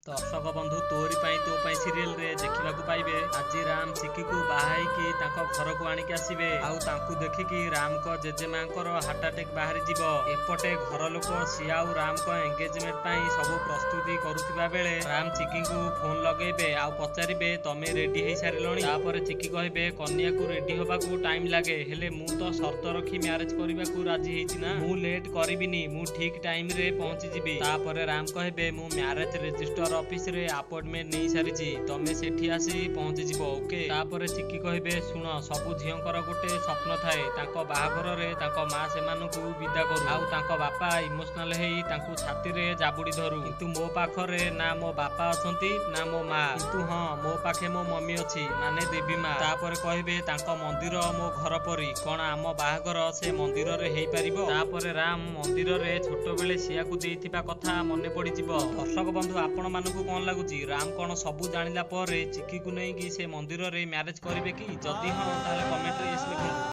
ଦର୍ଶକ ବନ୍ଧୁ, ତୋରି ପାଇଁ ତୋ ପାଇଁ ସିରିଏଲରେ ଦେଖିବାକୁ ପାଇବେ, ଆଜି ରାମ ଚିକିକୁ ବାହା ହେଇକି ତାଙ୍କ ଘରକୁ ଆଣିକି ଆସିବେ ଆଉ ତାଙ୍କୁ ଦେଖିକି ରାମଙ୍କ ଜେଜେମାଙ୍କର ହାର୍ଟ ଆଟାକ୍ ବାହାରିଯିବ। ଏପଟେ ଘର ଲୋକ ସିଆ ଆଉ ରାମଙ୍କ ଏଙ୍ଗେଜମେଣ୍ଟ ପାଇଁ ସବୁ ପ୍ରସ୍ତୁତି କରୁଥିବା ବେଳେ ରାମ ଚିକିଙ୍କୁ ଫୋନ ଲଗେଇବେ ଆଉ ପଚାରିବେ, "ତମେ ରେଡି ହେଇସାରିଲଣି?" ତାପରେ ଚିକି କହିବେ, "କନ୍ୟାକୁ ରେଡି ହବାକୁ ଟାଇମ ଲାଗେ, ହେଲେ ମୁଁ ତ ସର୍ତ୍ତ ରଖି ମ୍ୟାରେଜ କରିବାକୁ ରାଜି ହେଇଛି ନା। ମୁଁ ଲେଟ୍ କରିବିନି, ମୁଁ ଠିକ ଟାଇମରେ ପହଞ୍ଚିଯିବି।" ତାପରେ ରାମ କହିବେ, "ମୁଁ ମ୍ୟାରେଜ ରେଜିଷ୍ଟର ଅଫିସରେ ଆପଏଣ୍ଟମେଣ୍ଟ ନେଇସାରିଛି, ତମେ ସେଠି ଆସି ପହଞ୍ଚିଯିବ, ଓକେ?" ତାପରେ ଚିକି କହିବେ, "ଶୁଣ, ସବୁ ଝିଅଙ୍କର ଗୋଟେ ସ୍ୱପ୍ନ ଥାଏ, ତାଙ୍କ ବାହାଘରରେ ତାଙ୍କ ମା ସେମାନଙ୍କୁ ବିଦା କରୁ ଆଉ ତାଙ୍କ ବାପା ଇମୋସନାଲ ହେଇ ତାଙ୍କୁ ଛାତିରେ ଜାବୁଡି ଧରୁ। କିନ୍ତୁ ମୋ ପାଖରେ ନା ମୋ ବାପା ଅଛନ୍ତି ନା ମୋ ମା। କିନ୍ତୁ ହଁ, ମୋ ପାଖେ ମୋ ମମି ଅଛି, ମାନେ ଦେବୀ ମା।" ତାପରେ କହିବେ, "ତାଙ୍କ ମନ୍ଦିର ମୋ ଘର ପରି। କଣ ଆମ ବାହାଘର ସେ ମନ୍ଦିରରେ ହେଇପାରିବ?" ତାପରେ ରାମ ମନ୍ଦିରରେ ଛୋଟବେଳେ ସିଆକୁ ଦେଇଥିବା କଥା ମନେ ପଡିଯିବ। ଦର୍ଶକ ବନ୍ଧୁ, ଆପଣ ମାନଙ୍କୁ କଣ ଲାଗୁଛି, ରାମ କଣ ସବୁ ଜାଣିଲା ପରେ ଚିକିକୁ ନେଇକି ସେ ମନ୍ଦିରରେ ମ୍ୟାରେଜ କରିବେ କି? ଯଦି ହଁ, ତାହେଲେ କମେଣ୍ଟରେ ୟେସ୍ ଲେଖନ୍ତୁ।